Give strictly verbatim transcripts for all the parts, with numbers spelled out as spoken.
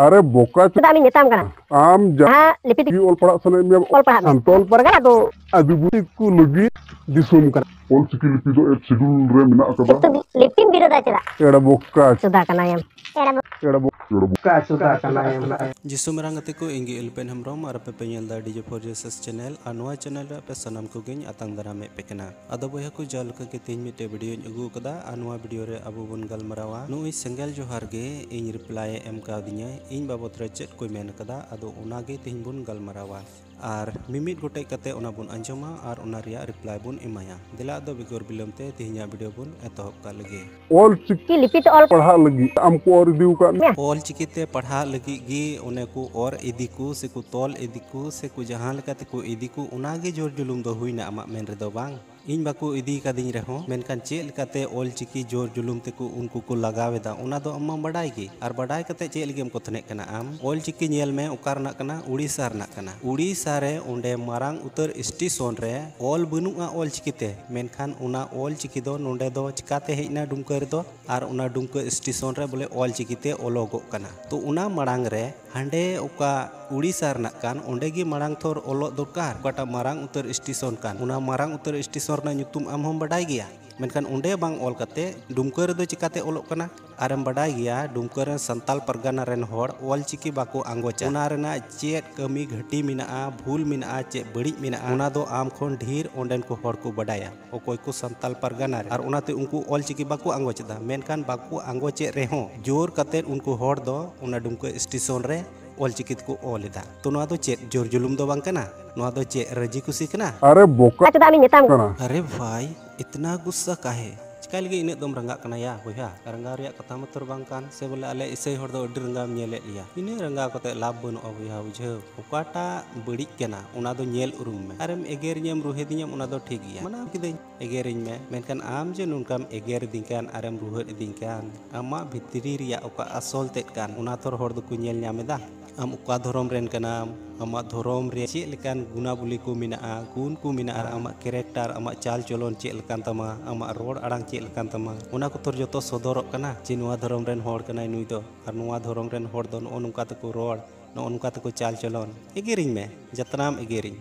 ᱟᱨᱮ ᱵᱚᱠᱟ ᱪᱮᱫᱟᱜ ᱤᱧ ᱢᱮᱛᱟᱢ ᱠᱟᱱᱟ? ᱟᱢ ᱡᱟᱦᱟᱸ ᱞᱤᱯᱤ ᱛᱮᱜᱮ ᱚᱞ ᱯᱟᱲᱦᱟᱜ ᱥᱟᱱᱟᱭᱮᱫ ᱢᱮᱭᱟ, ᱚᱞ ᱯᱟᱲᱦᱟᱜ ᱢᱮ᱾ ᱥᱟᱱᱛᱟᱲ ᱯᱟᱨᱜᱟᱱᱟ ᱫᱚ ᱟᱹᱫᱤᱵᱟᱹᱥᱤ ᱠᱚ ᱞᱟᱹᱜᱤᱫ ᱫᱤᱥᱚᱢ ᱠᱟᱱᱟ᱾ ᱚᱞᱪᱤᱠᱤ ᱞᱤᱯᱤ ᱫᱚ ᱮᱭᱤᱴ ᱥᱤᱰᱩᱞ ᱨᱮ ᱢᱮᱱᱟᱜ ᱟᱠᱟᱫᱟ᱾ ᱞᱤᱯᱤᱢ ᱵᱤᱨᱳᱫᱟ ᱪᱮᱫᱟᱜ? ᱮᱲᱮ ᱵᱚᱠᱟ᱾ ᱪᱩᱫᱟ ᱠᱟᱱᱟᱭᱮᱢ᱾ ᱮᱲᱮ ᱵᱚᱠᱟ᱾ ᱮᱲᱮ ᱵᱚᱠᱟ᱾ ᱪᱩᱫᱟ ᱠᱟᱱᱟᱭᱮᱢ᱾ ᱡᱤᱥᱩ ᱢᱟᱨᱟᱝ ᱜᱟᱛᱮ ᱠᱚ, ᱤᱧ ᱜᱮ ᱮᱞᱯᱮᱱ ᱦᱮᱢᱵᱨᱚᱢ ᱟᱨ ᱟᱯᱮ ᱯᱮ ᱧᱮᱞ ᱮᱫᱟ ᱰᱤᱡᱮ ᱯᱷᱳᱨ ᱡᱮᱥᱮᱥ ᱪᱮᱱᱮᱞ᱾ ᱟᱨ ᱱᱚᱣᱟ ᱪᱮᱱᱮᱞ ᱨᱮ ᱟᱯᱮ ᱥᱟᱱᱟᱢ ᱠᱚᱜᱮᱧ ᱟᱛᱟᱝ ᱫᱟᱨᱟᱢᱮᱫ ᱯᱮ ᱠᱟᱱᱟ᱾ ᱟᱫᱚ ᱵᱚᱭᱦᱟ ᱠᱚ, ᱡᱟᱣ ᱞᱮᱠᱟ ᱜᱮ ᱛᱮᱦᱮᱧ ᱢᱤᱫᱴᱮᱡ ᱵᱷᱤᱰᱤᱭᱳᱧ ᱟᱹᱜᱩ ᱟᱠᱟᱫᱟ ᱟᱨ ᱱᱚᱣᱟ ᱵᱷᱤᱰᱤᱭᱳ ᱨᱮ ᱟᱵᱚ ᱵᱚᱱ ᱜᱟᱞᱢᱟᱨᱟᱣᱟ᱾ ᱱᱩᱭ ᱥᱮᱸᱜᱮᱞ ᱡᱚᱦᱟᱨ ᱜᱮ ᱤᱧ ᱨᱤᱯᱞᱟᱭ ᱮ ᱮᱢ ᱠᱟᱣᱫᱤᱧᱟᱭ, ᱤᱧ ᱵᱟᱵᱚᱛ ᱨᱮ ᱪᱮᱫ ᱠᱚᱭ ᱢᱮᱱ ᱟᱠᱟᱫᱟ, ᱟᱫᱚ ᱚᱱᱟ ᱜᱮ ᱛᱮᱦᱮᱧ ᱵᱚᱱ ᱜᱟᱞᱢᱟᱨᱟᱣᱟ᱾ ᱟᱨ ᱢᱤᱢᱤᱫ ᱜᱚᱴᱮᱡ ᱠᱟᱛᱮ ᱚᱱᱟ ᱵᱚᱱ ᱟᱸᱡᱚᱢᱟ ᱟᱨ ᱚᱱᱟ ᱨᱮᱭᱟᱜ ᱨᱤᱯᱞᱟᱭ ᱵᱚᱱ ᱮᱢᱟᱭᱟ᱾ ᱫᱮᱞᱟ ᱟᱫᱚ ᱵᱮᱜᱚᱨ ᱵᱤᱞᱚᱢ ᱛᱮ ᱛᱮᱦᱮᱧᱟᱜ ᱵᱷᱤᱰᱤᱭᱳ ᱵᱚᱱ ᱮᱛᱚᱦᱚᱵ ᱠᱟᱜ ᱞᱮᱜᱮ᱾ ᱚᱞ ᱪᱤᱠᱤ ᱞᱤᱯᱤ ᱛᱮ ᱚᱞ ᱯᱟᱲᱦᱟᱜ ᱞᱟᱹᱜᱤᱫ ᱟᱢ ᱠᱚ ᱚᱨ ᱤᱫᱤ ᱟᱠᱟᱫ ᱢᱮᱭᱟ? ᱚᱞ ᱪᱤᱠᱤ ᱛᱮ ᱯᱟᱲᱦᱟᱜ ᱞᱟᱹᱜᱤᱫ ᱜᱮ ᱚᱱᱮ ᱠᱚ ᱚᱨ ᱤᱫᱤ ᱠᱚ ᱥᱮ ᱠᱚ ᱛᱚᱞ ᱤᱫᱤ ᱠᱚ ᱥᱮ ᱠᱚ ᱡᱟᱦᱟᱸ ᱞᱮᱠᱟ ᱛᱮᱠᱚ ᱤᱫᱤ ᱠᱚ, ᱚᱱᱟ ᱜᱮ ᱡᱳᱨ ᱡᱩᱞᱩᱢ ᱫᱚ ᱦᱩᱭᱱᱟ ᱟᱢᱟᱜ ᱢᱮᱱ ᱨᱮᱫᱚ, ᱵᱟᱝ? ᱤᱧ ᱵᱟᱠᱚ ᱤᱫᱤ ᱠᱟᱫᱤᱧ ᱨᱮᱦᱚᱸ, ᱢᱮᱱᱠᱷᱟᱱ ᱪᱮᱫ ᱞᱮᱠᱟᱛᱮ ᱚᱞ ᱪᱤᱠᱤ ᱡᱳᱨ ᱡᱩᱞᱩᱢ ᱛᱮᱠᱚ ᱩᱱᱠᱩ ᱠᱚ ᱞᱟᱜᱟᱣ ᱮᱫᱟ, ᱚᱱᱟ ᱫᱚ ᱟᱢ ᱢᱟᱢ ᱵᱟᱰᱟᱭ ᱜᱮ᱾ ᱟᱨ ᱵᱟᱰᱟᱭ ᱠᱟᱛᱮ ᱪᱮᱫ ᱞᱟᱹᱜᱤᱫ ᱮᱢ ᱠᱚᱛᱷᱱᱮᱜ ᱠᱟᱱᱟ ᱟᱢ? ᱚᱞ ᱪᱤᱠᱤ ᱧᱮᱞ ᱢᱮ, ᱚᱠᱟ ᱨᱮᱱᱟᱜ ᱠᱟᱱᱟ? ᱩᱲᱤᱥᱥᱟ ᱨᱮᱱᱟᱜ ᱠᱟᱱᱟ᱾ ᱩᱲᱤᱥᱥᱟ ᱨᱮ ᱚᱸᱰᱮ ᱢᱟᱨᱟᱝ ᱩᱛᱟᱹᱨ ᱥᱴᱮᱥᱚᱱ ᱨᱮ ᱚᱞ ᱵᱟᱹᱱᱩᱜᱼᱟ ᱚᱞ ᱪᱤᱠᱤ ᱛᱮ, ᱢᱮᱱᱠᱷᱟᱱ ᱚᱱᱟ ᱚᱞ ᱪᱤᱠᱤ ᱫᱚ ᱱᱚᱸᱰᱮ ᱫᱚ ᱪᱤᱠᱟᱛᱮ ᱦᱮᱡ ᱮᱱᱟ ᱰᱩᱢᱠᱟᱹ ᱨᱮᱫᱚ? ᱟᱨ ᱚᱱᱟ ᱰᱩᱢᱠᱟᱹ ᱥᱴᱮᱥᱚᱱ ᱨᱮ ᱵᱚᱞᱮ ᱚᱞ ᱪᱤᱠᱤ ᱛᱮ ᱚᱞᱚᱜᱚᱜ ᱠᱟᱱᱟ᱾ ᱛᱚ ᱚᱱᱟ ᱢᱟᱲᱟᱝ ᱨᱮ ᱦᱟᱸᱰᱮ ᱚᱠᱟ ᱩᱲᱤᱥᱥᱟ ᱨᱮᱱᱟᱜ ᱠᱟᱱ, ᱚᱸᱰᱮ ᱜᱮ ᱢᱟᱲᱟᱝ ᱛᱷᱚᱨ ᱚᱞᱚᱜ ᱫᱚᱨᱠᱟᱨ᱾ ᱚᱠᱟᱴᱟᱜ ᱢᱟᱨᱟᱝ ᱩᱛᱟᱹᱨ ᱥᱴᱮᱥᱚᱱ ᱠᱟᱱ, ᱚᱱᱟ ᱢᱟᱨᱟᱝ ᱩᱛᱟᱹᱨ ᱥᱴᱮᱥᱚᱱ ᱨᱮᱱᱟᱜ ᱧᱩᱛᱩᱢ ᱟᱢ ᱦᱚᱸᱢ ᱵᱟᱰᱟᱭ ᱜᱮᱭᱟ, ᱢᱮᱱᱠᱷᱟᱱ ᱚᱸᱰᱮ ᱵᱟᱝ ᱚᱞ ᱠᱟᱛᱮ ᱰᱩᱢᱠᱟᱹ ᱨᱮᱫᱚ ᱪᱤᱠᱟᱛᱮ ᱚᱞᱚᱜ ᱠᱟᱱᱟ? ᱟᱨᱮᱢ ᱵᱟᱰᱟᱭ ᱜᱮᱭᱟ, ᱰᱩᱢᱠᱟᱹ ᱨᱮᱱ ᱥᱟᱱᱛᱟᱞ ᱯᱟᱨᱜᱟᱱᱟ ᱨᱮᱱ ᱦᱚᱲ ᱚᱞ ᱪᱤᱠᱤ ᱵᱟᱠᱚ ᱟᱸᱜᱚᱪᱟ᱾ ᱚᱱᱟ ᱨᱮᱱᱟᱜ ᱪᱮᱫ ᱠᱟᱹᱢᱤ ᱜᱷᱟᱹᱴᱤ ᱢᱮᱱᱟᱜᱼᱟ, ᱵᱷᱩᱞ ᱢᱮᱱᱟᱜᱼᱟ, ᱪᱮᱫ ᱵᱟᱹᱲᱤᱡ ᱢᱮᱱᱟᱜᱼᱟ, ᱚᱱᱟ ᱫᱚ ᱟᱢ ᱠᱷᱚᱱ ᱰᱷᱮᱨ ᱚᱸᱰᱮᱱ ᱠᱚ ᱦᱚᱲ ᱠᱚ ᱵᱟᱰᱟᱭᱟ, ᱚᱠᱚᱭ ᱠᱚ ᱥᱟᱱᱛᱟᱞ ᱯᱟᱨᱜᱟᱱᱟ ᱨᱮ᱾ ᱟᱨ ᱚᱱᱟᱛᱮ ᱩᱱᱠᱩ ᱚᱞ ᱪᱤᱠᱤ ᱵᱟᱠᱚ ᱟᱸᱜᱚᱪ ᱮᱫᱟ, ᱢᱮᱱᱠᱷᱟᱱ ᱵᱟᱠᱚ ᱟᱸᱜᱚᱪᱮᱫ ᱨᱮᱦᱚᱸ ᱡᱳᱨ ᱠᱟᱛᱮ ᱩᱱᱠᱩ ᱦᱚᱲ ᱫᱚ ᱚᱱᱟ ᱰᱩᱢᱠᱟᱹ ᱥᱴᱮᱥᱚᱱ ᱨᱮ ᱚᱞ ᱪᱤᱠᱤ ᱛᱮᱠᱚ ᱚᱞ ᱮᱫᱟ᱾ ᱛᱚ ᱱᱚᱣᱟ ᱫᱚ ᱪᱮᱫ ᱡᱳᱨ ᱡᱩᱞᱩᱢ ᱫᱚ ᱵᱟᱝ ᱠᱟᱱᱟ? ᱱᱚᱣᱟ ᱫᱚ ᱪᱮᱫ ᱨᱟᱹᱡᱤ ᱠᱩᱥᱤ ᱠᱟᱱᱟ? ᱟᱨᱮ ᱵᱚᱠᱟ ᱪᱮᱫᱟᱜ ᱤᱧ ᱢᱮᱛᱟᱢ ᱠᱟᱱᱟ? ᱟᱨᱮ ᱵᱷᱟᱭ, ᱤᱛᱱᱟ ᱜᱩᱥᱥᱟ ᱠᱟᱦᱮ? ᱪᱤᱠᱟᱹ ᱞᱟᱹᱜᱤᱫ ᱤᱱᱟᱹᱜ ᱫᱚᱢ ᱨᱟᱸᱜᱟᱜ ᱠᱟᱱᱟ ᱭᱟ ᱵᱚᱭᱦᱟ? ᱨᱟᱸᱜᱟᱣ ᱨᱮᱭᱟᱜ ᱠᱟᱛᱷᱟ ᱢᱟᱛᱚ ᱵᱟᱝ ᱠᱟᱱ᱾ ᱥᱮ ᱵᱚᱞᱮ ᱟᱞᱮ ᱤᱥᱟᱹᱭ ᱦᱚᱲ ᱫᱚ ᱟᱹᱰᱤ ᱨᱟᱸᱜᱟᱣ ᱮᱢ ᱧᱮᱞᱮᱫ ᱞᱮᱭᱟ? ᱤᱱᱟᱹᱜ ᱨᱟᱸᱜᱟᱣ ᱠᱟᱛᱮ ᱞᱟᱵᱷ ᱵᱟᱹᱱᱩᱜᱼᱟ ᱵᱚᱭᱦᱟ, ᱵᱩᱡᱷᱟᱹᱣ᱾ ᱚᱠᱟᱴᱟᱜ ᱵᱟᱹᱲᱤᱡ ᱠᱟᱱᱟ ᱚᱱᱟ ᱫᱚ ᱧᱮᱞ ᱩᱨᱩᱢ ᱢᱮ᱾ ᱟᱨᱮᱢ ᱮᱜᱮᱨᱤᱧᱟᱢ, ᱨᱩᱦᱮᱫᱤᱧᱟᱢ, ᱚᱱᱟ ᱫᱚ ᱴᱷᱤᱠ ᱜᱮᱭᱟ, ᱢᱟᱱᱟᱣ ᱠᱤᱫᱟᱹᱧ, ᱮᱜᱮᱨᱤᱧ ᱢᱮ᱾ ᱢᱮᱱᱠᱷᱟᱱ ᱟᱢ ᱡᱮ ᱱᱚᱝᱠᱟᱢ ᱮᱜᱮᱨᱤᱫᱤᱧ ᱠᱟᱱ ᱟᱨᱮᱢ ᱨᱩᱦᱮᱫ ᱤᱫᱤᱧ ᱠᱟᱱ, ᱟᱢᱟᱜ ᱵᱷᱤᱛᱨᱤ ᱨᱮᱭᱟᱜ ᱚᱠᱟ ᱟᱥᱚᱞ ᱛᱮᱫ ᱠᱟᱱ, ᱚᱱᱟ ᱛᱷᱚᱨ ᱦᱚᱲ ᱫᱚᱠᱚ ᱧᱮᱞ ᱧᱟᱢ ᱮᱫᱟ᱾ ᱟᱢ ᱚᱠᱟ ᱫᱷᱚᱨᱚᱢ ᱨᱮᱱ ᱠᱟᱱᱟᱢ, ᱟᱢᱟᱜ ᱫᱷᱚᱨᱚᱢ ᱨᱮ ᱪᱮᱫ ᱞᱮᱠᱟᱱ ᱜᱩᱱᱟᱵᱚᱞᱤ ᱠᱚ ᱢᱮᱱᱟᱜᱼᱟ, ᱜᱩᱱ ᱠᱚ ᱢᱮᱱᱟᱜᱼᱟ, ᱟᱨ ᱟᱢᱟᱜ character, ᱟᱢᱟᱜ ᱪᱟᱞ ᱪᱚᱞᱚᱱ ᱪᱮᱫ ᱞᱮᱠᱟᱱ ᱛᱟᱢᱟ, ᱟᱢᱟᱜ ᱨᱚᱲ ᱟᱲᱟᱝ ᱪᱮᱫ ᱞᱮᱠᱟᱱ ᱛᱟᱢᱟ, ᱚᱱᱟ ᱠᱚ ᱛᱷᱚᱨ ᱡᱚᱛᱚ ᱥᱚᱫᱚᱨᱚᱜ ᱠᱟᱱᱟ ᱡᱮ ᱱᱚᱣᱟ ᱫᱷᱚᱨᱚᱢ ᱨᱮᱱ ᱦᱚᱲ ᱠᱟᱱᱟᱭ ᱱᱩᱭ ᱫᱚ, ᱟᱨ ᱱᱚᱣᱟ ᱫᱷᱚᱨᱚᱢ ᱨᱮᱱ ᱦᱚᱲ ᱫᱚ ᱱᱚᱜᱼᱚ ᱱᱚᱝᱠᱟ ᱛᱮᱠᱚ ᱨᱚᱲ, ᱱᱚᱜᱼᱚ ᱱᱚᱝᱠᱟ ᱛᱮᱠᱚ ᱪᱟᱞ ᱪᱚᱞᱚᱱ᱾ ᱮᱜᱮᱨᱤᱧ ᱢᱮ, ᱡᱟᱛᱱᱟᱢ ᱮᱜᱮᱨᱤᱧ,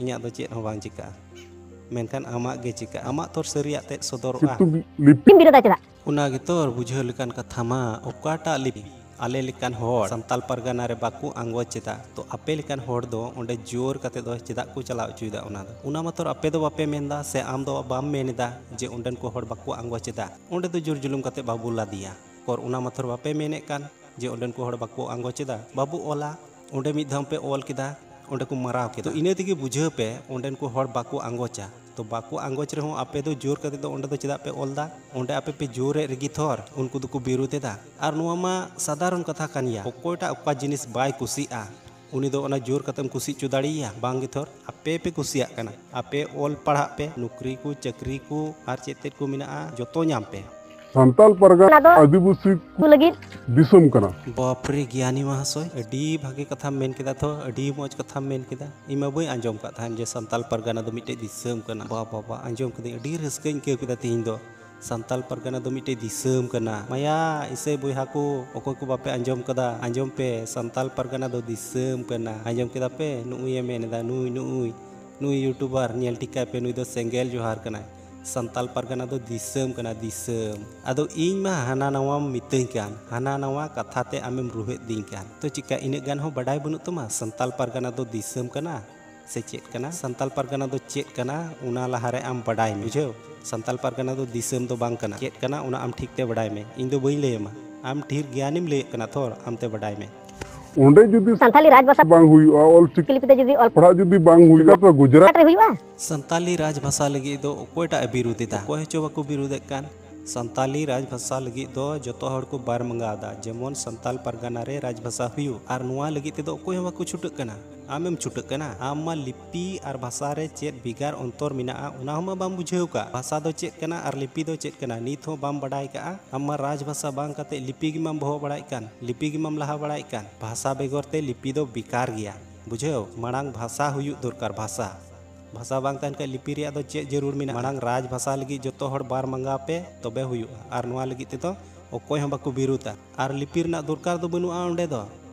ᱤᱧᱟᱹᱜ ᱫᱚ ᱪᱮᱫ ᱦᱚᱸ ᱵᱟᱝ ᱪᱤᱠᱟᱹᱜᱼᱟ, ᱢᱮᱱᱠᱷᱟᱱ ᱟᱢᱟᱜ ᱜᱮ ᱪᱤᱠᱟᱹᱜᱼᱟ, ᱟᱢᱟᱜ ᱛᱷᱚᱨ ᱥᱟᱹᱨᱤᱭᱟᱜ ᱛᱮᱫ ᱥᱚᱫᱚᱨᱚᱜᱼᱟ᱾ ᱥᱤᱛᱩ ᱞᱤᱯᱤ ᱵᱤᱨᱳᱫᱟ ᱪᱮᱫᱟᱜ? ᱚᱱᱟ ᱜᱮᱛᱚ ᱵᱩᱡᱷᱟᱹᱣ ᱞᱮᱠᱟᱱ ᱠᱟᱛᱷᱟ ᱢᱟ, ᱚᱠᱟᱴᱟᱜ ᱞᱤᱯᱤ? ᱟᱞᱮ ᱞᱮᱠᱟᱱ ᱦᱚᱲ ᱥᱟᱱᱛᱟᱞ ᱯᱟᱨᱜᱟᱱᱟ ᱨᱮ ᱵᱟᱠᱚ ᱟᱸᱜᱚᱪ ᱮᱫᱟ, ᱛᱚ ᱟᱯᱮ ᱞᱮᱠᱟᱱ ᱦᱚᱲ ᱫᱚ ᱚᱸᱰᱮ ᱡᱳᱨ ᱠᱟᱛᱮ ᱫᱚ ᱪᱮᱫᱟᱜ ᱠᱚ ᱪᱟᱞᱟᱣ ᱦᱚᱪᱚᱭᱮᱫᱟ? ᱚᱱᱟ ᱫᱚ, ᱚᱱᱟ ᱢᱟᱛᱚ ᱟᱯᱮ ᱫᱚ ᱵᱟᱯᱮ ᱢᱮᱱᱫᱟ, ᱥᱮ ᱟᱢ ᱫᱚ ᱵᱟᱢ ᱢᱮᱱ ᱮᱫᱟ ᱡᱮ ᱚᱸᱰᱮᱱ ᱠᱚ ᱦᱚᱲ ᱵᱟᱠᱚ ᱟᱸᱜᱚᱪ ᱮᱫᱟ, ᱚᱸᱰᱮ ᱫᱚ ᱡᱳᱨ ᱡᱩᱞᱩᱢ ᱠᱟᱛᱮ ᱵᱟᱵᱚ ᱞᱟᱫᱮᱭᱟ᱾ ᱠᱚᱨ ᱚᱱᱟ ᱢᱟᱛᱚ ᱵᱟᱯᱮ ᱢᱮᱱᱮᱫ ᱠᱟᱱ ᱡᱮ ᱚᱸᱰᱮᱱ ᱠᱚ ᱦᱚᱲ ᱵᱟᱠᱚ ᱟᱸᱜᱚᱪ ᱮᱫᱟ, ᱵᱟᱵᱚ ᱚᱞᱟ, ᱚᱸᱰᱮ ᱢᱤᱫ ᱫᱷᱟᱣ ᱯᱮ ᱚᱞ ᱠᱮᱫᱟ, ᱚᱸᱰᱮ ᱠᱚ ᱢᱟᱨᱟᱣ ᱠᱮᱫᱟ᱾ ᱛᱚ ᱤᱱᱟᱹ ᱛᱮᱜᱮ ᱵᱩᱡᱷᱟᱹᱣ ᱯᱮ, ᱚᱸᱰᱮᱱ ᱠᱚ ᱦᱚᱲ ᱵᱟᱠᱚ ᱟᱸᱜᱚᱪᱟ᱾ ᱛᱚ ᱵᱟᱠᱚ ᱟᱸᱜᱚᱪ ᱨᱮᱦᱚᱸ ᱟᱯᱮ ᱫᱚ ᱡᱳᱨ ᱠᱟᱛᱮ ᱫᱚ ᱚᱸᱰᱮ ᱫᱚ ᱪᱮᱫᱟᱜ ᱯᱮ ᱚᱞ ᱫᱟ? ᱚᱸᱰᱮ ᱟᱯᱮ ᱯᱮ ᱡᱳᱨᱮᱫ ᱨᱮᱜᱮ ᱛᱷᱚᱨ ᱩᱱᱠᱩ ᱫᱚᱠᱚ ᱵᱤᱨᱳᱫ ᱮᱫᱟ᱾ ᱟᱨ ᱱᱚᱣᱟ ᱢᱟ ᱥᱟᱫᱷᱟᱨᱚᱱ ᱠᱟᱛᱷᱟ ᱠᱟᱱ ᱜᱮᱭᱟ, ᱚᱠᱚᱭᱴᱟᱜ ᱚᱠᱟ ᱡᱤᱱᱤᱥ ᱵᱟᱭ ᱠᱩᱥᱤᱜᱼᱟ, ᱩᱱᱤ ᱫᱚ ᱚᱱᱟ ᱡᱳᱨ ᱠᱟᱛᱮᱢ ᱠᱩᱥᱤ ᱦᱚᱪᱚ ᱫᱟᱲᱮᱭᱟᱭᱟ? ᱵᱟᱝ ᱜᱮ ᱛᱷᱚᱨ᱾ ᱟᱯᱮ ᱯᱮ ᱠᱩᱥᱤᱭᱟᱜ ᱠᱟᱱᱟ, ᱟᱯᱮ ᱚᱞ ᱯᱟᱲᱦᱟᱜ ᱯᱮ, ᱱᱚᱠᱨᱤ ᱠᱚ, ᱪᱟᱹᱠᱨᱤ ᱠᱚ, ᱟᱨ ᱪᱮᱫ ᱛᱮᱫ ᱠᱚ ᱢᱮᱱᱟᱜᱼᱟ, ᱡᱚᱛᱚ ᱧᱟᱢ ᱯᱮ᱾ ᱥᱟᱱᱛᱟᱞ ᱯᱟᱨᱜᱟᱱᱟ ᱚᱱᱟ ᱫᱚ ᱟᱹᱫᱤᱵᱟᱹᱥᱤ ᱠᱚ ᱞᱟᱹᱜᱤᱫ ᱫᱤᱥᱚᱢ ᱠᱟᱱᱟ᱾ ᱵᱟᱯᱨᱮ ᱜᱮᱭᱟᱱᱤ ᱢᱟᱦᱟᱥᱚᱭ, ᱟᱹᱰᱤ ᱵᱷᱟᱜᱮ ᱠᱟᱛᱷᱟᱢ ᱢᱮᱱ ᱠᱮᱫᱟ ᱛᱷᱚ, ᱟᱹᱰᱤ ᱢᱚᱡᱽ ᱠᱟᱛᱷᱟᱢ ᱢᱮᱱ ᱠᱮᱫᱟ᱾ ᱤᱧ ᱢᱟ ᱵᱟᱹᱧ ᱟᱸᱡᱚᱢ ᱠᱟᱜ ᱛᱟᱦᱮᱸᱫ ᱡᱮ ᱥᱟᱱᱛᱟᱞ ᱯᱟᱨᱜᱟᱱᱟ ᱫᱚ ᱢᱤᱫᱴᱮᱡ ᱫᱤᱥᱚᱢ ᱠᱟᱱᱟ᱾ ᱵᱟ ᱵᱟᱵᱟ, ᱟᱸᱡᱚᱢ ᱠᱮᱫᱟᱹᱧ, ᱟᱹᱰᱤ ᱨᱟᱹᱥᱠᱟᱹᱧ ᱟᱹᱭᱠᱟᱹᱣ ᱠᱮᱫᱟ ᱛᱮᱦᱮᱧ ᱫᱚ᱾ ᱥᱟᱱᱛᱟᱞ ᱯᱟᱨᱜᱟᱱᱟ ᱫᱚ ᱢᱤᱫᱴᱮᱡ ᱫᱤᱥᱚᱢ ᱠᱟᱱᱟ᱾ ᱢᱟᱭᱟ ᱤᱥᱟᱹᱭ ᱵᱚᱭᱦᱟ ᱠᱚ, ᱚᱠᱚᱭ ᱠᱚ ᱵᱟᱯᱮ ᱟᱸᱡᱚᱢ ᱠᱟᱫᱟ, ᱟᱸᱡᱚᱢ ᱯᱮ, ᱥᱟᱱᱛᱟᱞ ᱯᱟᱨᱜᱟᱱᱟ ᱫᱚ ᱫᱤᱥᱚᱢ ᱠᱟᱱᱟ᱾ ᱟᱸᱡᱚᱢ ᱠᱮᱫᱟ ᱯᱮ? ᱱᱩᱜᱼᱩᱭ ᱮ ᱢᱮᱱ ᱮᱫᱟ, ᱱᱩᱭ, ᱱᱩᱜᱼᱩᱭ, ᱱᱩᱭ YouTuber, ᱧᱮᱞ ᱴᱷᱤᱠ ᱠᱟᱭ ᱯᱮ, ᱱᱩᱭ ᱫᱚ ᱥᱮᱸᱜᱮᱞ ᱡᱚᱦᱟᱨ ᱠᱟᱱᱟᱭ᱾ ᱥᱟᱱᱛᱟᱞ ᱯᱟᱨᱜᱟᱱᱟ ᱫᱚ ᱫᱤᱥᱚᱢ ᱠᱟᱱᱟ, ᱫᱤᱥᱚᱢ᱾ ᱟᱫᱚ ᱤᱧ ᱢᱟ ᱦᱟᱱᱟ ᱱᱟᱣᱟᱢ ᱢᱤᱛᱟᱹᱧ ᱠᱟᱱ, ᱦᱟᱱᱟ ᱱᱟᱣᱟ ᱠᱟᱛᱷᱟ ᱛᱮ ᱟᱢᱮᱢ ᱨᱩᱦᱮᱫ ᱫᱤᱧ ᱠᱟᱱ᱾ ᱛᱚ ᱪᱤᱠᱟ ᱤᱱᱟᱹᱜ ᱜᱟᱱ ᱦᱚᱸ ᱵᱟᱰᱟᱭ ᱵᱟᱹᱱᱩᱜ ᱛᱟᱢᱟ? ᱥᱟᱱᱛᱟᱞ ᱯᱟᱨᱜᱟᱱᱟ ᱫᱚ ᱫᱤᱥᱚᱢ ᱠᱟᱱᱟ ᱥᱮ ᱪᱮᱫ ᱠᱟᱱᱟ? ᱥᱟᱱᱛᱟᱞ ᱯᱟᱨᱜᱟᱱᱟ ᱫᱚ ᱪᱮᱫ ᱠᱟᱱᱟ, ᱚᱱᱟ ᱞᱟᱦᱟᱨᱮ ᱟᱢ ᱵᱟᱰᱟᱭ ᱢᱮ, ᱵᱩᱡᱷᱟᱹᱣ? ᱥᱟᱱᱛᱟᱞ ᱯᱟᱨᱜᱟᱱᱟ ᱫᱚ ᱫᱤᱥᱚᱢ ᱫᱚ ᱵᱟᱝ ᱠᱟᱱᱟ᱾ ᱪᱮᱫ ᱠᱟᱱᱟ, ᱚᱱᱟ ᱟᱢ ᱴᱷᱤᱠ ᱛᱮ ᱵᱟᱰᱟᱭ ᱢᱮ᱾ ᱤᱧ ᱫᱚ ᱵᱟᱹᱧ ᱞᱟᱹᱭ ᱟᱢᱟ, ᱟᱢ ᱰᱷᱮᱨ ᱜᱮᱭᱟᱱᱮᱢ ᱞᱟᱹᱭᱮᱫ ᱠᱟᱱᱟ ᱛᱷᱚᱨ, ᱟᱢ ᱛᱮ ᱵᱟᱰᱟᱭ ᱢᱮ᱾ ᱚᱸᱰᱮ ᱡᱩᱫᱤ ᱥᱟᱱᱛᱟᱞᱤ ᱨᱟᱡᱽ ᱵᱷᱟᱥᱟ ᱵᱟᱝ ᱦᱩᱭᱩᱜᱼᱟ, ᱚᱞ ᱪᱤᱠᱤ ᱞᱤᱯᱤ ᱛᱮ ᱡᱩᱫᱤ ᱚᱞ ᱯᱟᱲᱦᱟᱜ ᱡᱩᱫᱤ ᱵᱟᱝ ᱦᱩᱭᱩᱜᱼᱟ, ᱛᱚ ᱜᱩᱡᱽᱨᱟᱴ ᱨᱮ ᱦᱩᱭᱩᱜᱼᱟ? ᱥᱟᱱᱛᱟᱞᱤ ᱨᱟᱡᱽ ᱵᱷᱟᱥᱟ ᱞᱟᱹᱜᱤᱫ ᱫᱚ ᱚᱠᱚᱭᱴᱟᱜ ᱮ ᱵᱤᱨᱩᱫ ᱮᱫᱟ? ᱚᱠᱚᱭ ᱦᱚᱪᱚ ᱵᱟᱠᱚ ᱵᱤᱨᱩᱫ ᱮᱫ ᱠᱟᱱ᱾ ᱥᱟᱱᱛᱟᱞᱤ ᱨᱟᱡᱽᱵᱷᱟᱥᱟ ᱞᱟᱹᱜᱤᱫ ᱫᱚ ᱡᱚᱛᱚ ᱦᱚᱲ ᱠᱚ ᱵᱟᱨ ᱢᱟᱸᱜᱟᱣ ᱫᱟ, ᱡᱮᱢᱚᱱ ᱥᱟᱱᱛᱟᱞ ᱯᱟᱨᱜᱟᱱᱟ ᱨᱮ ᱨᱟᱡᱽᱵᱷᱟᱥᱟ ᱦᱩᱭᱩᱜ, ᱟᱨ ᱱᱚᱣᱟ ᱞᱟᱹᱜᱤᱫ ᱛᱮᱫᱚ ᱚᱠᱚᱭ ᱦᱚᱸ ᱵᱟᱠᱚ ᱪᱷᱩᱴᱟᱹᱜ ᱠᱟᱱᱟ᱾ ᱟᱢᱮᱢ ᱪᱷᱩᱴᱟᱹᱜ ᱠᱟᱱᱟ? ᱟᱢ ᱢᱟ ᱞᱤᱯᱤ ᱟᱨ ᱵᱷᱟᱥᱟ ᱨᱮ ᱪᱮᱫ ᱵᱷᱮᱜᱟᱨ ᱚᱱᱛᱚᱨ ᱢᱮᱱᱟᱜᱼᱟ, ᱚᱱᱟ ᱦᱚᱸ ᱢᱟ ᱵᱟᱢ ᱵᱩᱡᱷᱟᱹᱣ ᱠᱟᱜ᱾ ᱵᱷᱟᱥᱟ ᱫᱚ ᱪᱮᱫ ᱠᱟᱱᱟ ᱟᱨ ᱞᱤᱯᱤ ᱫᱚ ᱪᱮᱫ ᱠᱟᱱᱟ, ᱱᱤᱛ ᱦᱚᱸ ᱵᱟᱢ ᱵᱟᱰᱟᱭ ᱠᱟᱜᱼᱟ᱾ ᱟᱢ ᱢᱟ ᱨᱟᱡᱽᱵᱷᱟᱥᱟ ᱵᱟᱝ ᱠᱟᱛᱮ ᱞᱤᱯᱤ ᱜᱮ ᱢᱟᱢ ᱵᱚᱦᱚᱜ ᱵᱟᱲᱟᱭᱮᱫ ᱠᱟᱱ, ᱞᱤᱯᱤ ᱜᱮ ᱢᱟᱢ ᱞᱟᱦᱟ ᱵᱟᱲᱟᱭᱮᱫ ᱠᱟᱱ᱾ ᱵᱷᱟᱥᱟ ᱵᱮᱜᱚᱨ ᱛᱮ ᱞᱤᱯᱤ ᱫᱚ ᱵᱮᱠᱟᱨ ᱜᱮᱭᱟ, ᱵᱩᱡᱷᱟᱹᱣ? ᱢᱟᱲᱟᱝ ᱵᱷᱟᱥᱟ ᱦᱩᱭᱩᱜ ᱫᱚᱨᱠᱟᱨ, ᱵᱷᱟᱥᱟ᱾ ᱵᱷᱟᱥᱟ ᱵᱟᱝ ᱛᱟᱦᱮᱱ ᱠᱷᱟᱡ ᱞᱤᱯᱤ ᱨᱮᱭᱟᱜ ᱫᱚ ᱪᱮᱫ ᱡᱟᱹᱨᱩᱲ ᱢᱮᱱᱟᱜᱼᱟ? ᱢᱟᱲᱟᱝ ᱨᱟᱡᱽ ᱵᱷᱟᱥᱟ ᱞᱟᱹᱜᱤᱫ ᱡᱚᱛᱚ ᱦᱚᱲ ᱵᱟᱨ ᱢᱟᱸᱜᱟᱣ ᱯᱮ, ᱛᱚᱵᱮ ᱦᱩᱭᱩᱜᱼᱟ᱾ ᱟᱨ ᱱᱚᱣᱟ ᱞᱟᱹᱜᱤᱫ ᱛᱮᱫᱚ ᱚᱠᱚᱭ ᱦᱚᱸ ᱵᱟᱠᱚ ᱵᱤᱨᱩᱫᱟ᱾ ᱟᱨ ᱞᱤᱯᱤ ᱨᱮᱱᱟᱜ ᱫᱚᱨᱠᱟᱨ ᱫᱚ ᱵᱟᱹᱱᱩᱜᱼᱟ ᱚᱸᱰᱮ ᱫᱚ᱾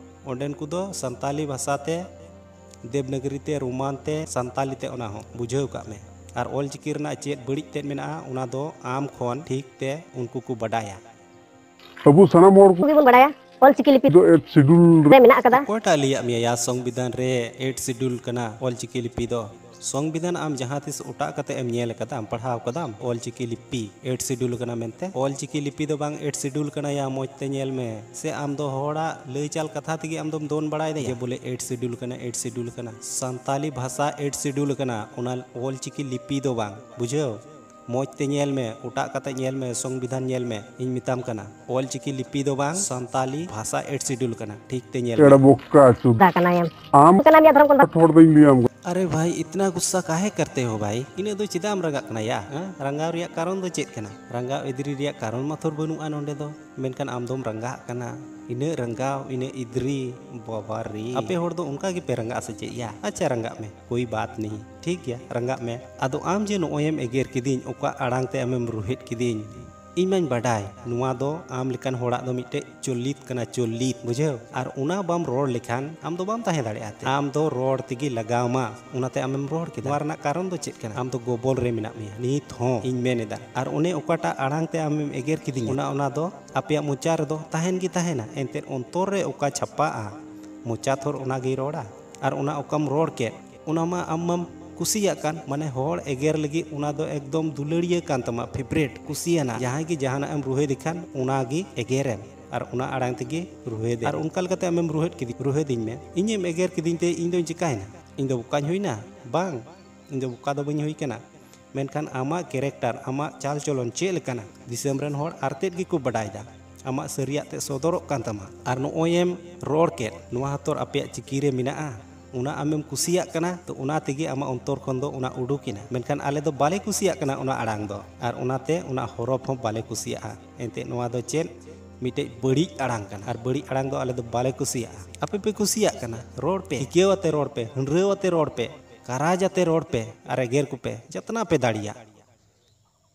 ᱚᱸᱰᱮᱱ ᱠᱚᱫᱚ ᱥᱟᱱᱛᱟᱞᱤ ᱵᱷᱟᱥᱟ ᱛᱮ, ᱫᱮᱵᱽᱱᱟᱜᱽᱨᱤ ᱛᱮ, ᱨᱳᱢᱟᱱ ᱛᱮ, ᱥᱟᱱᱛᱟᱞᱤ ᱛᱮ, ᱚᱱᱟ ᱦᱚᱸ ᱵᱩᱡᱷᱟᱹᱣ ᱠᱟᱜ ᱢᱮ᱾ ᱟᱨ ᱚᱞ ᱪᱤᱠᱤ ᱨᱮᱱᱟᱜ ᱪᱮᱫ ᱵᱟᱹᱲᱤᱡ ᱛᱮᱫ ᱢᱮᱱᱟᱜᱼᱟ, ᱚᱱᱟ ᱫᱚ ᱟᱢ ᱠᱷᱚᱱ ᱴᱷᱤᱠ ᱛᱮ ᱩᱱᱠᱩ ᱠᱚ ᱵᱟᱰᱟᱭᱟ᱾ ᱟᱵᱚ ᱥᱟᱱᱟᱢ ᱦᱚᱲ ᱠᱚ ᱜᱮᱵᱚᱱ ᱵᱟᱲᱟᱭᱟ ᱚᱞ ᱪᱤᱠᱤ ᱞᱤᱯᱤ ᱫᱚ ᱮᱭᱤᱴ ᱥᱤᱰᱩᱞ ᱨᱮ ᱢᱮᱱᱟᱜ ᱟᱠᱟᱫᱟ᱾ ᱚᱠᱚᱭᱴᱟᱜ ᱞᱟᱹᱭᱟᱜ ᱢᱮᱭᱟ ᱭᱟ ᱥᱚᱝᱵᱤᱫᱷᱟᱱ ᱨᱮ ᱮᱭᱤᱴ ᱥᱤᱰᱩᱞ ᱠᱟᱱᱟ ᱚᱞ ᱪᱤᱠᱤ ᱞᱤᱯᱤ ᱫᱚ? ᱥᱚᱝᱵᱤᱫᱷᱟᱱ ᱟᱢ ᱡᱟᱦᱟᱸ ᱛᱤᱥ ᱚᱴᱟᱜ ᱠᱟᱛᱮ ᱮᱢ ᱧᱮᱞ ᱟᱠᱟᱫᱟᱢ, ᱯᱟᱲᱦᱟᱣ ᱠᱟᱫᱟᱢ? ᱚᱞ ᱪᱤᱠᱤ ᱞᱤᱯᱤ ᱮᱭᱤᱴ ᱥᱤᱰᱩᱞ ᱠᱟᱱᱟ ᱢᱮᱱᱛᱮ? ᱚᱞ ᱪᱤᱠᱤ ᱞᱤᱯᱤ ᱫᱚ ᱵᱟᱝ ᱮᱭᱤᱴ ᱥᱤᱰᱩᱞ ᱠᱟᱱᱟ ᱭᱟ, ᱢᱚᱡᱽ ᱛᱮ ᱧᱮᱞ ᱢᱮ᱾ ᱥᱮ ᱟᱢ ᱫᱚ ᱦᱚᱲᱟᱜ ᱞᱟᱹᱭ ᱪᱟᱞ ᱠᱟᱛᱷᱟ ᱛᱮᱜᱮ ᱟᱢ ᱫᱚᱢ ᱫᱚᱱ ᱵᱟᱲᱟᱭ ᱫᱟ ᱡᱮ ᱵᱚᱞᱮ ᱮᱭᱤᱴ ᱥᱤᱰᱩᱞ ᱠᱟᱱᱟ, ᱮᱭᱤᱴ ᱥᱤᱰᱩᱞ ᱠᱟᱱᱟ? ᱥᱟᱱᱛᱟᱞᱤ ᱵᱷᱟᱥᱟ ᱮᱭᱤᱴ ᱥᱤᱰᱩᱞ ᱠᱟᱱᱟ, ᱚᱱᱟ ᱚᱞ ᱪᱤᱠᱤ ᱞᱤᱯᱤ ᱫᱚ ᱵᱟᱝ, ᱵᱩᱡᱷᱟᱹᱣ? ᱢᱚᱡᱽ ᱛᱮ ᱧᱮᱞ ᱢᱮ, ᱚᱴᱟᱜ ᱠᱟᱛᱮ ᱧᱮᱞ ᱢᱮ, ᱥᱚᱝᱵᱤᱫᱷᱟᱱ ᱧᱮᱞ ᱢᱮ᱾ ᱤᱧ ᱢᱮᱛᱟᱢ ᱠᱟᱱᱟ, ᱚᱞ ᱪᱤᱠᱤ ᱞᱤᱯᱤ ᱫᱚ ᱵᱟᱝ, ᱥᱟᱱᱛᱟᱞᱤ ᱵᱷᱟᱥᱟ ᱮᱭᱤᱴ ᱥᱤᱰᱩᱞ ᱠᱟᱱᱟ, ᱴᱷᱤᱠ ᱛᱮ ᱧᱮᱞ ᱮᱲᱟ ᱢᱮ᱾ ᱵᱚᱠᱟ ᱪᱩᱫ᱾ ᱫᱟ ᱠᱟᱱᱟᱭᱮᱢ᱾ ᱟᱢ ᱠᱟᱱᱟᱢ ᱭᱟ ᱫᱷᱚᱨᱚᱢ ᱠᱚᱞ ᱫᱟ᱾ ᱦᱚᱲ ᱫᱚᱧ ᱞᱟᱹᱭᱟᱢ ᱠᱟᱱᱟ᱾ ᱟᱨᱮ ᱵᱷᱟᱭ, ᱤᱛᱱᱟ ᱜᱩᱥᱥᱟ ᱠᱟᱦᱮ ᱠᱟᱨᱛᱮ ᱦᱳ ᱵᱷᱟᱭ? ᱤᱱᱟᱹᱜ ᱫᱚ ᱪᱮᱫᱟᱜ ᱮᱢ ᱨᱟᱸᱜᱟᱜ ᱠᱟᱱᱟ ᱭᱟ? ᱦᱮᱸ? ᱨᱟᱸᱜᱟᱣ ᱨᱮᱭᱟᱜ ᱠᱟᱨᱚᱱ ᱫᱚ ᱪᱮᱫ ᱠᱟᱱᱟ? ᱨᱟᱸᱜᱟᱣ ᱤᱫᱨᱤ ᱨᱮᱭᱟᱜ ᱠᱟᱨᱚᱱ ᱢᱟ ᱛᱷᱚᱨ ᱵᱟᱹᱱᱩᱜᱼᱟ ᱱᱚᱸᱰᱮ ᱫᱚ᱾ ᱢᱮᱱᱠᱷᱟᱱ ᱟᱢ ᱫᱚᱢ ᱨᱟᱸᱜᱟᱜ ᱠᱟᱱᱟ᱾ ᱤᱱᱟᱹᱜ ᱨᱟᱸᱜᱟᱣ, ᱤᱱᱟᱹᱜ ᱤᱫᱨᱤ, ᱵᱟᱵᱟ ᱨᱮ᱾ ᱟᱯᱮ ᱦᱚᱲ ᱫᱚ ᱚᱱᱠᱟ ᱜᱮᱯᱮ ᱨᱟᱸᱜᱟᱜᱼᱟ ᱥᱮ ᱪᱮᱫ ᱭᱟ? ᱟᱪᱪᱷᱟ, ᱨᱟᱸᱜᱟᱜ ᱢᱮ, ᱠᱳᱭ ᱵᱟᱛ ᱱᱟᱦᱤ, ᱴᱷᱤᱠ ᱜᱮᱭᱟ, ᱨᱟᱸᱜᱟᱜ ᱢᱮ᱾ ᱟᱫᱚ ᱟᱢ ᱡᱮ ᱱᱚᱜᱼᱚᱭ ᱮᱢ ᱮᱜᱮᱨ ᱠᱤᱫᱤᱧ, ᱚᱠᱟ ᱟᱲᱟᱝ ᱛᱮ ᱟᱢᱮᱢ ᱨᱩᱦᱮᱫ ᱠᱤᱫᱤᱧ, ᱤᱧ ᱢᱟᱧ ᱵᱟᱰᱟᱭ ᱱᱚᱣᱟ ᱫᱚ ᱟᱢ ᱞᱮᱠᱟᱱ ᱦᱚᱲᱟᱜ ᱫᱚ ᱢᱤᱫᱴᱮᱡ ᱪᱚᱞᱤᱛ ᱠᱟᱱᱟ, ᱪᱚᱞᱤᱛ, ᱵᱩᱡᱷᱟᱹᱣ? ᱟᱨ ᱚᱱᱟ ᱵᱟᱢ ᱨᱚᱲ ᱞᱮᱠᱷᱟᱱ ᱟᱢ ᱫᱚ ᱵᱟᱢ ᱛᱟᱦᱮᱸ ᱫᱟᱲᱮᱭᱟᱜᱼᱟ᱾ ᱟᱢ ᱫᱚ ᱨᱚᱲ ᱛᱮᱜᱮ ᱞᱟᱜᱟᱣ ᱢᱟ, ᱚᱱᱟᱛᱮ ᱟᱢᱮᱢ ᱨᱚᱲ ᱠᱮᱫᱟ᱾ ᱱᱚᱣᱟ ᱨᱮᱱᱟᱜ ᱠᱟᱨᱚᱱ ᱫᱚ ᱪᱮᱫ ᱠᱟᱱᱟ? ᱟᱢ ᱫᱚ ᱜᱚᱵᱚᱞ ᱨᱮ ᱢᱮᱱᱟᱜ ᱢᱮᱭᱟ ᱱᱤᱛ ᱦᱚᱸ, ᱤᱧ ᱢᱮᱱ ᱮᱫᱟ᱾ ᱟᱨ ᱚᱱᱮ ᱚᱠᱟᱴᱟᱜ ᱟᱲᱟᱝ ᱛᱮ ᱟᱢᱮᱢ ᱮᱜᱮᱨ ᱠᱤᱫᱤᱧᱟ, ᱚᱱᱟ, ᱚᱱᱟ ᱫᱚ ᱟᱯᱮᱭᱟᱜ ᱢᱚᱪᱟ ᱨᱮᱫᱚ ᱛᱟᱦᱮᱱ ᱜᱮ ᱛᱟᱦᱮᱱᱟ, ᱮᱱᱛᱮᱫ ᱚᱱᱛᱚᱨ ᱨᱮ ᱚᱠᱟ ᱪᱷᱟᱯᱟᱜᱼᱟ, ᱢᱚᱪᱟ ᱛᱷᱚᱨ ᱚᱱᱟ ᱜᱮᱭ ᱨᱚᱲᱟ᱾ ᱟᱨ ᱚᱱᱟ ᱚᱠᱟᱢ ᱨᱚᱲ ᱠᱮᱫ, ᱚᱱᱟ ᱢᱟ ᱟᱢ ᱢᱟᱢ ᱠᱩᱥᱤᱭᱟᱜ ᱠᱟᱱ, ᱢᱟᱱᱮ ᱦᱚᱲ ᱮᱜᱮᱨ ᱞᱟᱹᱜᱤᱫ ᱚᱱᱟ ᱫᱚ ᱮᱠᱫᱚᱢ ᱫᱩᱞᱟᱹᱲᱤᱭᱟᱹ ᱠᱟᱱ ᱛᱟᱢᱟ, ᱯᱷᱮᱵᱨᱮᱴ, ᱠᱩᱥᱤᱭᱟᱱᱟ᱾ ᱡᱟᱦᱟᱸᱭ ᱜᱮ ᱡᱟᱦᱟᱱᱟᱜ ᱮᱢ ᱨᱩᱦᱮᱫᱮ ᱠᱷᱟᱱ ᱚᱱᱟ ᱜᱮ ᱮᱜᱮᱨᱮᱢ, ᱟᱨ ᱚᱱᱟ ᱟᱲᱟᱝ ᱛᱮᱜᱮ ᱨᱩᱦᱮᱫᱮ᱾ ᱟᱨ ᱚᱱᱠᱟ ᱞᱮᱠᱟᱛᱮ ᱟᱢᱮᱢ ᱨᱩᱦᱮᱫ ᱠᱤᱫᱤᱧ, ᱨᱩᱦᱮᱫᱤᱧ ᱢᱮ, ᱤᱧᱮᱢ ᱮᱜᱮᱨ ᱠᱤᱫᱤᱧ ᱛᱮ ᱤᱧ ᱫᱚᱧ ᱪᱤᱠᱟᱭᱮᱱᱟ? ᱤᱧ ᱫᱚ ᱵᱚᱠᱟᱧ ᱦᱩᱭᱱᱟ? ᱵᱟᱝ, ᱤᱧ ᱫᱚ ᱵᱚᱠᱟ ᱫᱚ ᱵᱟᱹᱧ ᱦᱩᱭ ᱠᱟᱱᱟ᱾ ᱢᱮᱱᱠᱷᱟᱱ ᱟᱢᱟᱜ ᱠᱮᱨᱮᱠᱴᱟᱨ, ᱟᱢᱟᱜ ᱪᱟᱞ ᱪᱚᱞᱚᱱ ᱪᱮᱫ ᱞᱮᱠᱟᱱᱟ, ᱫᱤᱥᱚᱢ ᱨᱮᱱ ᱦᱚᱲ ᱟᱨ ᱛᱮᱫ ᱜᱮᱠᱚ ᱵᱟᱰᱟᱭ ᱫᱟ᱾ ᱟᱢᱟᱜ ᱥᱟᱹᱨᱤᱭᱟᱜ ᱛᱮ ᱥᱚᱫᱚᱨᱚᱜ ᱠᱟᱱ ᱛᱟᱢᱟ᱾ ᱟᱨ ᱱᱚᱜᱼᱚᱭ ᱮᱢ ᱨᱚᱲ ᱠᱮᱫ, ᱱᱚᱣᱟ ᱦᱚᱸᱛᱚ ᱟᱯᱮᱭᱟᱜ ᱪᱤᱠᱤ ᱨᱮ ᱢᱮᱱᱟᱜᱼᱟ, ᱚᱱᱟ ᱟᱢᱮᱢ ᱠᱩᱥᱤᱭᱟᱜ ᱠᱟᱱᱟ, ᱛᱚ ᱚᱱᱟ ᱛᱮᱜᱮ ᱟᱢᱟᱜ ᱚᱱᱛᱚᱨ ᱠᱷᱚᱱ ᱫᱚ ᱚᱱᱟ ᱩᱰᱩᱠ ᱮᱱᱟ᱾ ᱢᱮᱱᱠᱷᱟᱱ ᱟᱞᱮ ᱫᱚ ᱵᱟᱞᱮ ᱠᱩᱥᱤᱭᱟᱜ ᱠᱟᱱᱟ ᱚᱱᱟ ᱟᱲᱟᱝ ᱫᱚ, ᱟᱨ ᱚᱱᱟᱛᱮ ᱚᱱᱟ ᱦᱚᱨᱚᱯ ᱦᱚᱸ ᱵᱟᱞᱮ ᱠᱩᱥᱤᱭᱟᱜᱼᱟ᱾ ᱮᱱᱛᱮᱫ ᱱᱚᱣᱟ ᱫᱚ ᱪᱮᱫ? ᱢᱤᱫᱴᱮᱡ ᱵᱟᱹᱲᱤᱡ ᱟᱲᱟᱝ ᱠᱟᱱᱟ, ᱟᱨ ᱵᱟᱹᱲᱤᱡ ᱟᱲᱟᱝ ᱫᱚ ᱟᱞᱮ ᱫᱚ ᱵᱟᱞᱮ ᱠᱩᱥᱤᱭᱟᱜᱼᱟ᱾ ᱟᱯᱮ ᱯᱮ ᱠᱩᱥᱤᱭᱟᱜ ᱠᱟᱱᱟ, ᱨᱚᱲ ᱯᱮ, ᱴᱷᱤᱠᱟᱹᱣ ᱟᱛᱮ ᱨᱚᱲ ᱯᱮ, ᱦᱟᱹᱱᱰᱨᱟᱹᱣ ᱟᱛᱮ ᱨᱚᱲ ᱯᱮ, ᱠᱟᱨᱟᱡᱽ ᱟᱛᱮ ᱨᱚᱲ ᱯᱮ, ᱟᱨ ᱮᱜᱮᱨ ᱠᱚᱯᱮ, ᱡᱚᱛᱚᱱᱟᱜ ᱯᱮ ᱫᱟᱲᱮᱭᱟᱜ᱾